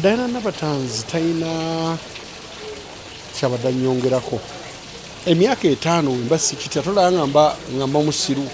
Diana Nabatanzi talina kyabadde annyongerako. Emyaka 5 wemba sikitya, tolaba nga mba musiru.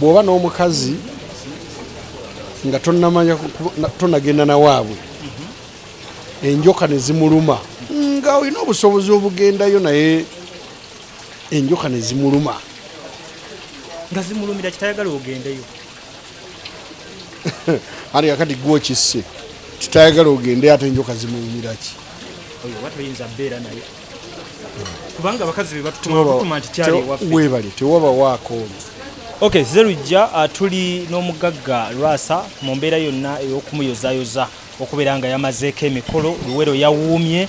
Bw'oba n'omukazi nga tonnamanya tonnagenda na waabwe, enjoka ne zimuluma, nga olina obusobozi obugendayo naye enjoka ne zimuluma. Nga zimulumira kitayagala ogendeyo. Ate kakati gwe okisse kitayagala ogende, ate enjoka zimulumira ki? Oyo oba toyinza beera naye, kubanga abakazi be batutuma nti kyali ewaffe. Weebale, tewaba waako olwo. Okay, Zerujja, tuli n'omugagga Lwasa mu mbeera yonna ey'okumuyozayoza okubeera nga yamazeeko emikolo. Luwero yawuumye,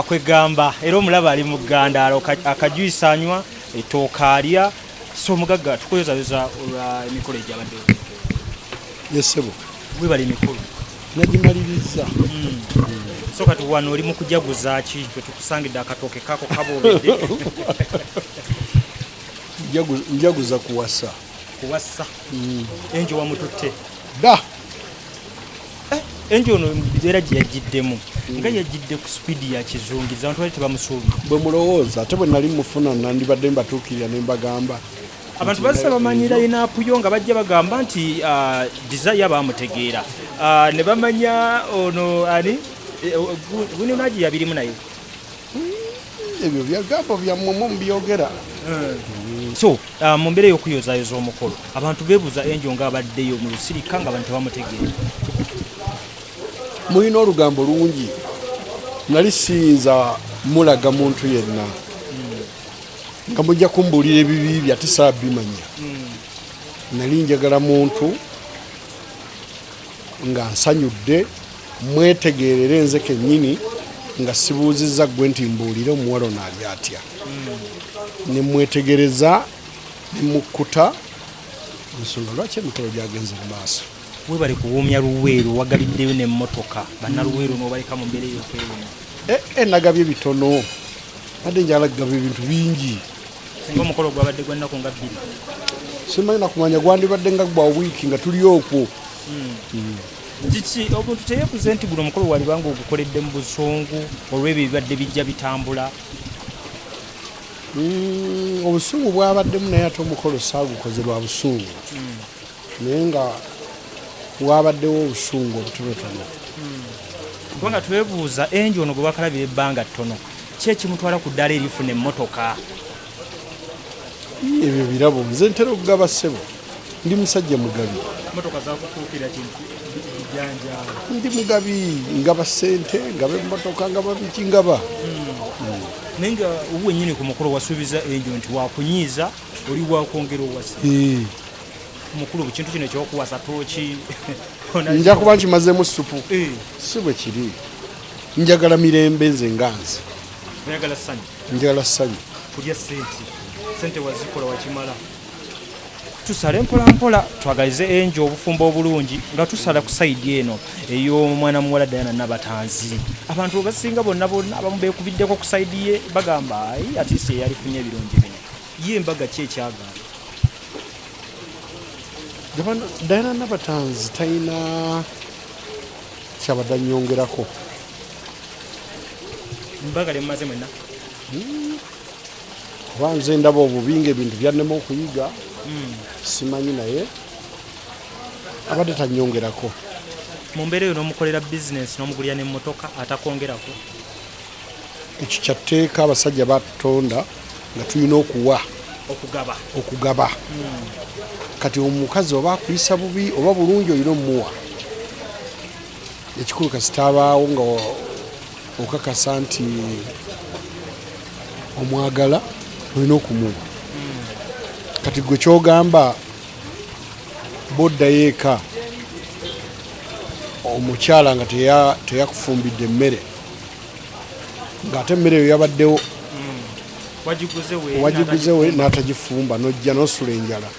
kwegamba era omulaba ali mu ggandaalo, akajuyisa anywa, ettooka alya. So omugagga, tukuyozayoza olwa emikolo egyabaddewo. Yesebo. Webala emikolo. Nagimaliriza. So kati wano oli mu kujaguza ki? Twetukusangidde akatooke kako kaboobedde. Njaguza kuwasa. Kuwasa. Enjo wamututte? Dda. Enjo ono era gye yajjiddemu nga yajjidde ku sipiidi ya kizungiza, abantu bali tebamusuubira. Bwe mulowooza, ate bwe nali mufuna nandibadde mbatuukirira ne mbagamba. Abantu bazze bamanyira inaapu yo nga bajja bagamba nti Desire bamutegeera, ne bamanya ono ani Winunagi yabirimu naye. Ebyo byagambo byammwe mu mubyogera. So mu mbeera ey'okuyozaayoza omukolo, abantu beebuuza Enjo ng'abaddeyo mu lusirika nga abantu tebamutegeera. Mulina olugambo lungi, nali siyinza mulaga muntu yenna nga mujja kumbuulira ebibi bye ate saa bimanya. Nali njagala muntu nga nsanyudde mwetegeerere nze kennyini, nga sibuuzizza ggwe nti mbuulire omuwala ono ali atya. Ne mwetegereza ne mukkuta ensonga lwaki emikolo gyagenze mu maaso. Webale kuwuumya Luweero, wagabiddeyo n'emmotoka bannaluweero n'obaleka mu mbeera ey'okwewunya. Nagabye bitono, badde njagala kugaba ebintu bingi. Singa omukolo gwabadde gwa nnaku nga 2. Simanyi nakumanya, gwandibadde nga gwa wiiki nga tuli okwo. Kiki omuntu teyeekuze nti guno omukolo walibanga ogukoledde mu busungu olw'ebyo ebibadde bijja bitambula? Obusungu bwabaddemu, naye ate omukolo saagukoze lwa busungu, naye nga wabaddewo obusungu obutonotono. Kubanga twebuuza Enjo ono gwe bakalabira ebbanga ttono, ki ekimutwala ku ddaala erifuna emmotoka? Ebyo birabo, nze ntera okugaba ssebo, ndi musajja mugabi. Emmotoka zakufuukira kintu bijanjaalo. Ndi mugabi, ngaba ssente, ngaba emmotoka, ngaba biki, ngaba. Naye nga wennyini ku mukolo wasuubiza Enjo nti wakunyiiza oli wakwongera owasa. Mukulu, kintu kino ekyokuwasa toki Nja kuba nkimazeemu ssupu. Si bwe kiri, njagala mirembe nze nga nze. Oyagala ssanyu. Njagala ssanyu. Kulya sente, sente wazikola wakimala. Tusale mpola mpola, twagalize Enjo obufumbo obulungi nga tusala ku side eno ey'omwana muwala Diana Nabatanzi. Abantu basinga bonna bonna abamu beekubiddeko ku side ye, bagamba ayi atisi eyalifunye ebirungi bino. Ye embaga ki ekyagaana? Diana Nabatanzi talina kyabadde annyongerako. Mbaga lyemumaze mwenna? Oba nze ndaba obubi ng'ebintu byannema okuyiga, simanyi, naye abadde tannyongerako. Mu mbeera eyo n'omukolera bizinesi n'omugulira n'emmotoka, atakwongerako? Ekyo kyatteeka, abasajja batutonda nga tulina okuwa. Okugaba. Okugaba. Kati omukazi oba akuyisa bubi oba bulungi, olina omumuwa. Ekikulu kasita abaawo nga okakasa nti omwagala, olina okumuwa. Kati gwe kyogamba boddayo eka omukyala nga teyakufumbidde emmere, ng'ate emmere eyo yabaddewo, wagiguze we n'atagifumba, n'ojja n'osula enjala,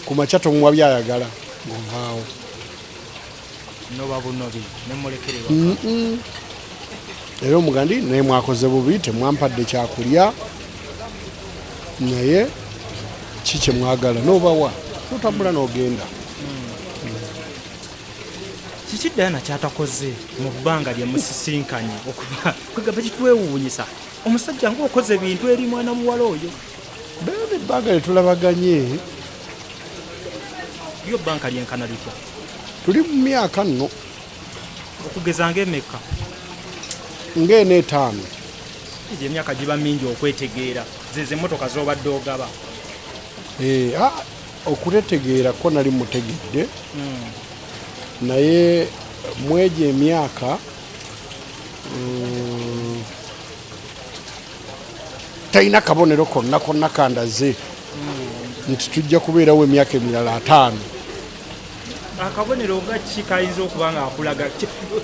ku makya tomuwa byayagala, ng'ovaawo. Noba bunobi nemulekererwa. Era omugandi naye mwakoze bubi, temwampadde kyakulya, naye ki kyemwagala, n'obawa, notambula n'ogenda. Kiki? Kiki Diana kyatakoze mu bbanga lye musisinkanye okuba kwegamba kitwewuunyisa omusajja ng'okoze ebintu eri mwana muwala oyo? Beera ebbanga lye tulabaganye. Lyo bbanka lyenkana litya? Tuli mu myaka nno. Okugeza ng'emeka? Ng'ena 5. Egyo emyaka giba mingi okwetegeera. Zezo emmotoka z'obadde ogaba. Okutetegeera ko nali mutegedde. Naye mwegyo emyaka talina kabonero konna konna kandaze nti tujja kubeerawo emyaka emirala 5. Akabonero nga ki kayinza okuba nga akulaga?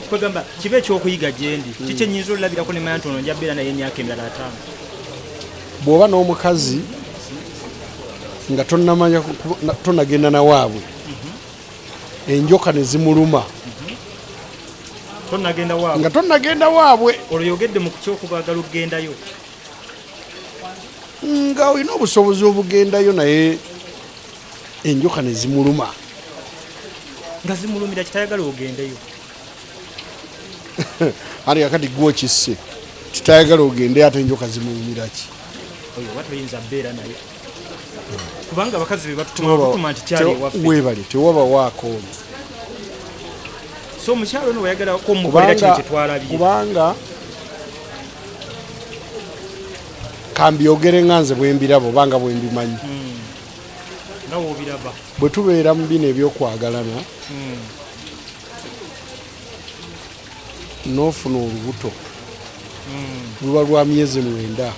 Kwegamba kibe ekyokuyiga gye ndi. Kiki ennyinza olabirako ne manya nti ono nja beera naye emyaka emirala 5? Bw'oba n'omukazi nga tonnamanya tonnagenda na waabwe, enjoka ne zimuluma. Tonnagenda waabwe. Nga tonnagenda waabwe. Olwo yogedde mu ky'okubaagala okugendayo. Nga olina obusobozi obugendayo naye enjoka ne zimuluma. Nga zimulumira kitayagala ogendeyo. Ate kakati gwe okisse kitayagala ogendeyo ate enjoka zimulumira ki? Oyo oba toyinza bbeera naye. Kubanga abakazi be batutuma batutuma nti kyali ewaffe. Weebale tewabawaako ono. So omukyalo ono wayagala ko mukolera kino kye twalabye. Kubanga kambyogere nga nze bwe mbiraba oba nga bwe mbimanyi. Nga w'obiraba. Bwe tubeera mu bino eby'okwagalana, n'ofuna olubuto, luba lwa myezi 9.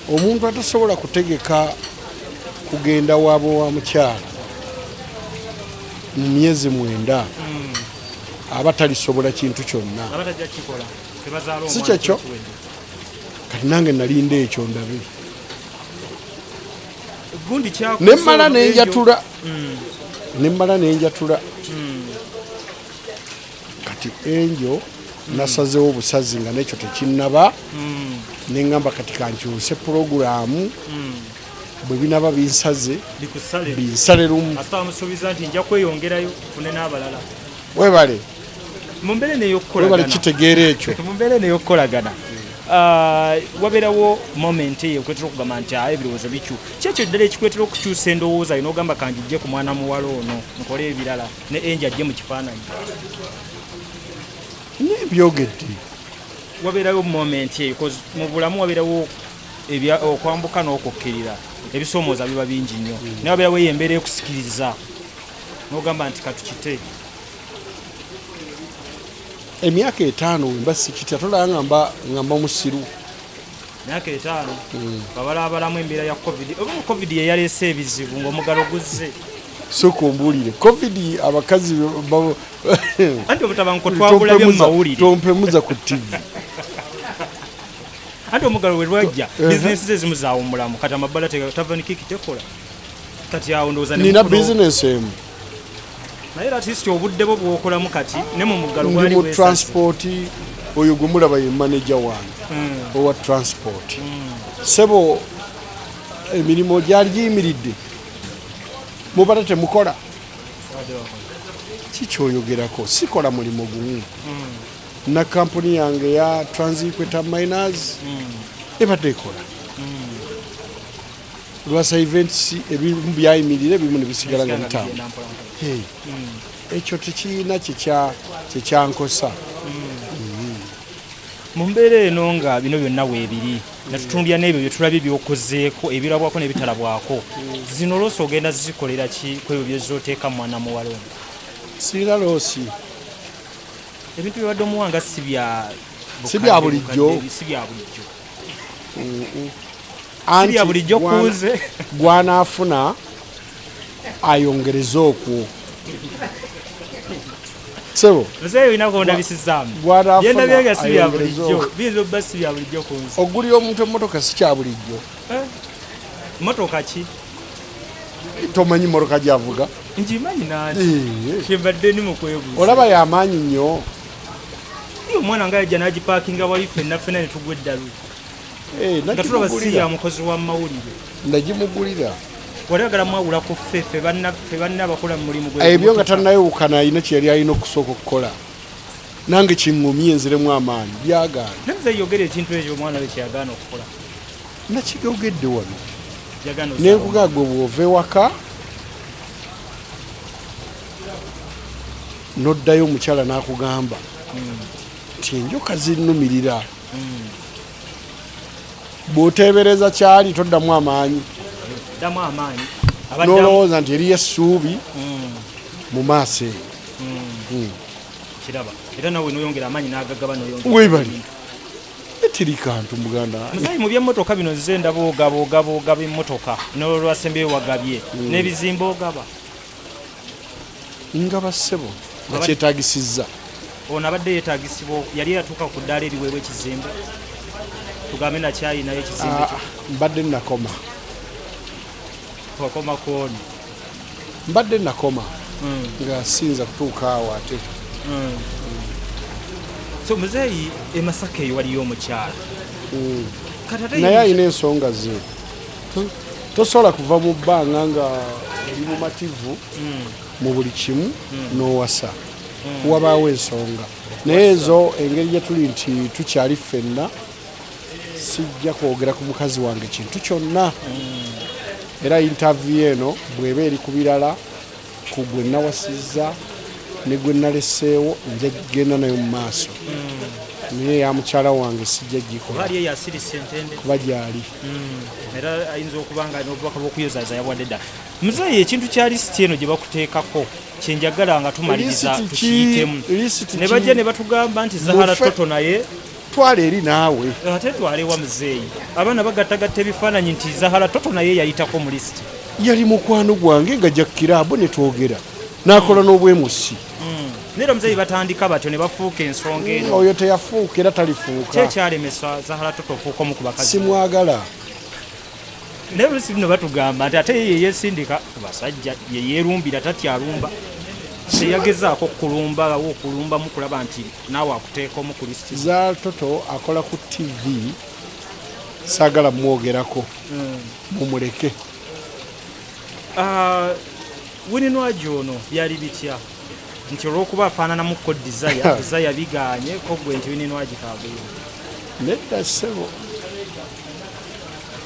Omuntu atasobola kutegeka kugenda waabwe wa mukyala mu myezi 9 aba talisobola kintu kyonna. Aba tajja kukikola. Tebazaala Si omwana kyekyo? kiwedde. Kati nange nalinda ekyo ndabe. Gundi kyakoze Ne mmala olwo nenjatula. Ne mmala nenjatula. Kati Angel nasazeewo obusazi nga n'ekyo tekinnaba. Ne ŋŋamba kati kankyuse pulogulaamu. Bwe binaba binsaze, Bikusale. binsale lumu. Ate amusuubiza nti nja kweyongerayo nfune n'abalala. Weebale. Mu mbeera eno ey'okukolagana. Weebale kitegeera ekyo. Mu mbeera eno ey'okukolagana. Wabeerawo moment eyo ekwetera okugamba nti ebirowoozo bikyuka. Ki ekyo ddala ekikwetera okukyusa endowooza yo n'ogamba kanjijje ku mwana muwala ono nkole ebirala ne Angel ajje mu kifaananyi? Nye mbyogedde. Wabeerawo moment eyo 'cause mu bulamu wabeerawo okwambuka n'okukkirira. Ebisoomooza biba bingi nnyo. Naye wabeerawo eyo embeera ekusikiriza n'ogamba nti katukite. Emyaka 5 mba sikitya, tolaba nga mba musiru. Emyaka 5 babalaabalamu embeera ya COVID. Oba COVID ye yaleese ebizibu ng'omugalo guzze. Sooka ombuulire, COVID abakazi Anti obutabanguko twabulabye mu mawulire. Tompemuza ku TV. Anti omugalo we lwajja, bizinensi ze ezimu zaawummulamu. Kati amabbala tavern kiki tekola. Kati awo ndowooza ne Nina mukuno bizinensi emu. Naye era at least obudde bwo bw'okolamu kati ne mu muggalo Ndi gwali mu weesase. transport, oyo gwe mulaba ye manager wange owa transport. Ssebo emirimu gyali giyimiridde. Mubadde temukola. Ki ky'oyogerako? Sikola mulimu gumu. Na kampuni yange ya Trans Equator Miners ebadde ekola. Lwasa events ebimu byayimirira, ebimu ne bisigala nga Bisigala nga bitambula. bigenda mpola mpola. Hey. Ekyo tekirina kyekyankosa. Mu mbeera eno nga bino byonna weebiri, ne tutunuulira n'ebyo bye tulabye by'okozeeko, ebirabwako n'ebitalabwako. Zino loosi ogenda zikolera ki ku ebyo by'ozooteeka mu mwana muwala ono? Sirina loosi. Ebintu by'obadde omuwa nga si bya Si bya bulijjo. bukadde, si bya bulijjo. Anti Si bya bulijjo kuze. gw'anaafuna ayongereze okwo. Ssebo. Nze olina kondabisizaamu. Gw'anaafuna Byendabye nga si bya ayongereze bulijjo. okwo. Biyinza okuba si bya bulijjo ku nze. Ogulira omuntu emmotoka si kya bulijjo. Mmotoka ki? Tomanyi mmotoka gy'avuga? Ngimanyi nanti. Kyembadde ndi mu kwebuuza. Olaba y'amaanyi nnyo. Ye omwana nga yajja n'agipaakinga wali ffenna ffenna ne tugwa eddalu. Nga tulaba si Nagimugulira. ya mukozi wa mawulire. Nagimugulira. Wali oyagala mwawula ku ffe, ffe banna, ffe banna abakola mu mulimu gwe. Ebyo nga tannayawukana, alina kye yali alina okusooka okukola, nange kiŋŋumye nziremu amaanyi, byagaana. Naye muzeeyi, yogera ekintu ekyo omwana we kyeyagaana okukola. Nakigogedde wano. Yagaana ozaala. Nenkugaa, gwe bw'ova ewaka n'oddayo, omukyala n'akugamba nti enjoka zinnumirira, bw'oteebereza kyali, toddamu amaanyi? Ddamu amaanyi. Abaddamu. N'olowooza nti eriyo essuubi mu maaso eyo. Kiraba era nawe noyongera amaanyi n'agagaba, noyongera. Weebali, etiri kantu muganda wange. Muzeeyi, mu byemmotoka bino nze ndaba ogaba, ogaba, ogaba emmotoka, n'olwasembyeyo wagabye n'ebizimbe ogaba. Nga bassebo nga kyetaagisizza. Ono abadde yeetagisibwa, yali yatuuka ku ddaala eriweebwa ekizimbe, tugambe nakyayinayo ekizimbe? Ah, mbadde nakoma. Wakoma kwoni? Mbadde nakoma nga siyinza kutuuka awo ate. So muzeeyi, e Masaka eyo waliyo omukyala. Kati ate Naye alina ensonga ze. Tosobola kuva mu bbanga nga oli mumativu mu buli kimu n'owasa. Wabaawo ensonga, naye ezo engeri gye tuli nti tukyali ffenna, sijja kwogera ku mukazi wange kintu kyonna. Era interview eno bw'eba eri ku birala, ku gwe nawasizza ne gwe naleseewo, nja kugenda nayo mu maaso, naye ya mukyala wange sijja Oba gikola. ali eyo asirise entende. Kuba gyali. Era ayinza okuba nga n'obubaka bw'okuyozaaza yabwadde dda. Muzeeyi, ekintu kya lisiti eno gye bakuteekako kyenjagala nga tumaliriza Lisiti ki? tukiyitemu. Lisiti Ne ki? bajja ne batugamba nti Zahara Toto naye. Twala eri naawe. Ate twalewa muzeeyi, abaana bagattagatta ebifaananyi nti Zahara Toto naye yayitako mu lisiti. Yali mukwano gwange nga jja kiraabu ne twogera, n'akola n'obwemusi. Naye era muzeeyi, batandika batyo ne bafuuka ensonga eno. Oyo teyafuuka era talifuuka. Kyekyalemesa Zahara Toto ofuuka omu ku bakazi? Simwagala. Naye olusi bino batugamba nti ate ye yeesindika ku basajja, ye yeerumbira, tatyalumba, teyagezaako kulumba okulumbamu kulaba nti naawe akuteeka omu ku lisiti? Zahara Toto akola ku TV, saagala mwogerako, mumuleke. Ah, Winnie Nwagi ono byali bitya nti olw'okuba afaananamuko Desire, Desire biganye ko gwe nti Winnie Nwagi kagenda? Nedda ssebo.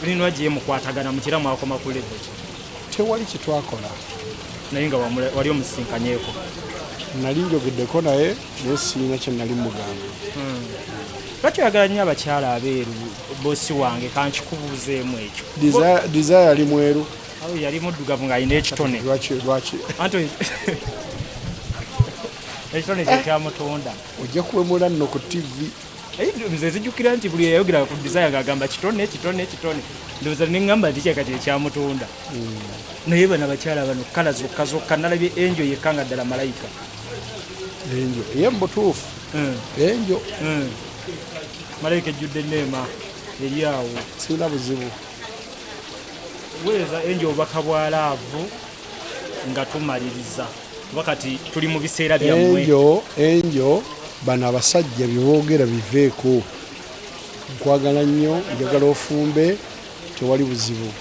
Winnie Nwagi ye mukwatagana mukira, mwakoma ku level ki? Tewali kyetwakola. Naye nga wali omusisinkanyeeko? Nali njogeddeko naye, naye siina kye nali mugamba. Lwaki oyagala nnyo abakyala abeeru, bosi wange? Kankikubuuzeemu ekyo. Desire yali mweru? Awo yali muddugavu ng'alina ekitone. Lwaki, lwaki? Anti ekitone kye kyamutunda. Ojja kuwemula nno ku TV. Nze nzijukira nti buli eyayogera ku Desire ng'agamba kitone, kitone, kitone. Ndowooza neŋŋamba nti kyeka kyekyamutonda. Naye bano abakyala bano kala zokka zokka, nalabye Angel yekka nga ddala malayika. Angel ye mubutuufu Angel. Malayika ejjudde eneema eri awo. Sirina buzibu. Weereza Angel obubaka bwa love nga tumaliriza, kuba kati tuli mu biseera byammwe. Angel, Angel, bano abasajja byeboogera biveeko. Nkwagala nnyo, njagala ofumbe, tewali buzibu.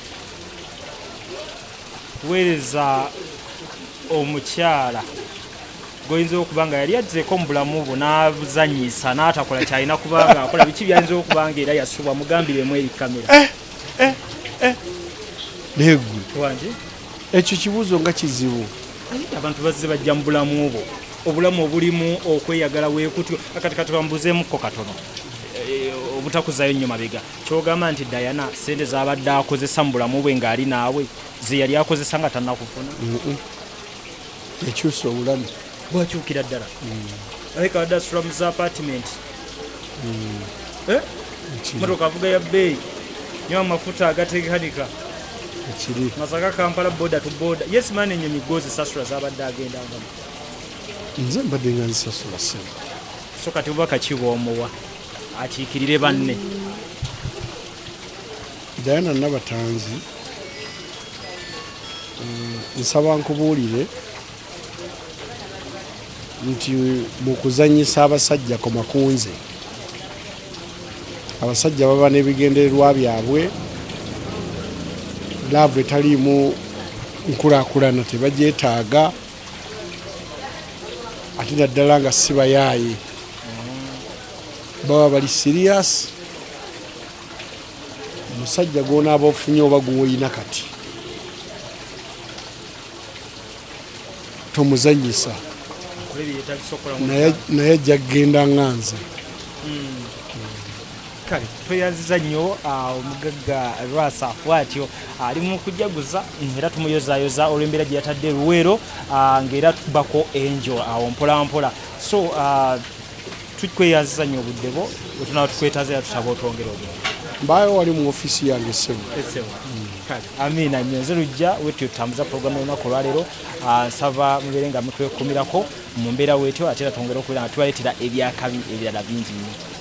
Weereza omukyala goyinza okuba nga yali azzeeko mu bulamu bwo n'abuzanyisa n'atakola kyalina kubanga akola, biki byayinza okuba nga era yasubwa, mugambiremu eri kamera. Naye gwe! Wangi? Ekyo kibuuzo nga kizibu. Aye abantu bazze bajja mu bulamu bwo, obulamu obulimu okweyagala weekutyo. Kati kati bambuzeemukko katono. Obutakuzayo nnyo mabega, kyogamba nti Diana sente z'abadde akozesa mu bulamu bwe ng'ali naawe ze yali akozesa nga tannakufuna? Ekyusa obulamu. Bwakyukira ddala, aleka abadde asula mu za apartment. Eh? Ekiri. Motoka avuga ya bbeeyi, nywa amafuta agateekanika. Ekiri. Masaka, Kampala, boda to boda, yes man. Enyonyi gozisasula zabadde agendangamu? Nze mbadde nga nzisasula, ssebo. So kati bubaka ki bw'omuwa akiikirire banne? Diana Nabatanzi, nsaba nkubuulire nti mu kuzanyisa abasajja koma ku nze. Abasajja baba n'ebigendererwa byabwe, love etaliimu. Nkulaakulana tebagyetaaga, ate naddala nga si bayaaye, baba bali serious. Omusajja gwonaaba ofunye oba gwoyina kati tomuzanyisa, naye ajja kugenda nga nze. Kale tweyanziza nnyo omugagga Lwasa bwatyo ali mu kujaguza, era tumuyozayoza olw'embeera gye yatadde Luweero, ng'era tukubako enjo awo mpola mpola. So tukweyanziza nnyo obudde bwo, bwetunaba tukwetaaza era tusaba otwongere obudde. Mbaayo wali mu ofiisi yange, ssebo. Kale amiina nnyo. Nze Lujja wetyo tutambuza puroguramu y'olunaku olwaleero. Nsaba mubeere nga mutwekuumirako mu mbeera wetyo, ate era twongere okubeera nga tubaleetera ebyakabi ebirala bingi nnyo.